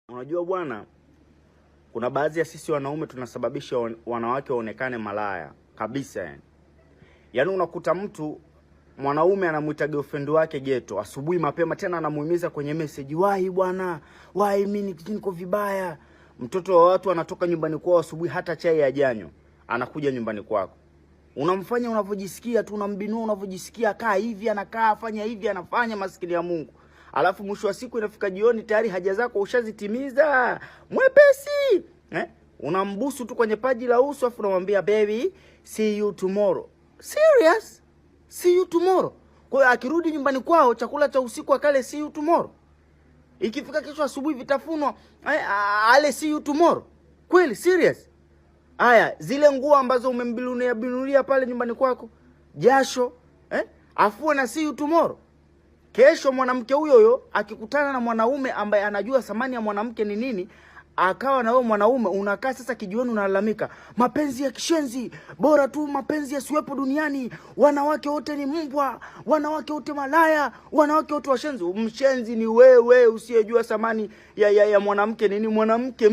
Unajua bwana, kuna baadhi ya sisi wanaume tunasababisha wanawake waonekane malaya kabisa yani. Yaani unakuta mtu mwanaume anamwita girlfriend wake geto asubuhi mapema, tena anamuhimiza kwenye message, wahi bwana, wahi, mimi niko vibaya. Mtoto wa watu anatoka nyumbani kwao asubuhi, hata chai hajanywa, anakuja nyumbani kwako, unamfanya unavyojisikia tu, unambinua unavyojisikia, kaa hivi anakaa, fanya hivi anafanya, maskini ya Mungu. Alafu mwisho wa siku inafika jioni tayari haja zako ushazitimiza mwepesi, eh? Unambusu tu kwenye paji la uso afu unamwambia, "Baby, see you tomorrow." Serious? See you tomorrow. Kwa hiyo akirudi nyumbani kwao chakula cha usiku akale see you tomorrow. Ikifika kesho asubuhi vitafunwa, eh, ale see you tomorrow. Kweli serious? Aya, zile nguo ambazo umembinulia binulia pale nyumbani kwako, jasho, eh? Afue na see you tomorrow. Kesho mwanamke huyo huyo akikutana na mwanaume ambaye anajua thamani ya mwanamke ni nini, akawa na wewe mwanaume unakaa sasa kijiweni unalalamika, mapenzi ya kishenzi, bora tu mapenzi yasiwepo duniani, wanawake wote ni mbwa, wanawake wote malaya, wanawake wote washenzi. Mshenzi ni wewe usiyejua thamani ya mwanamke nini. Mwanamke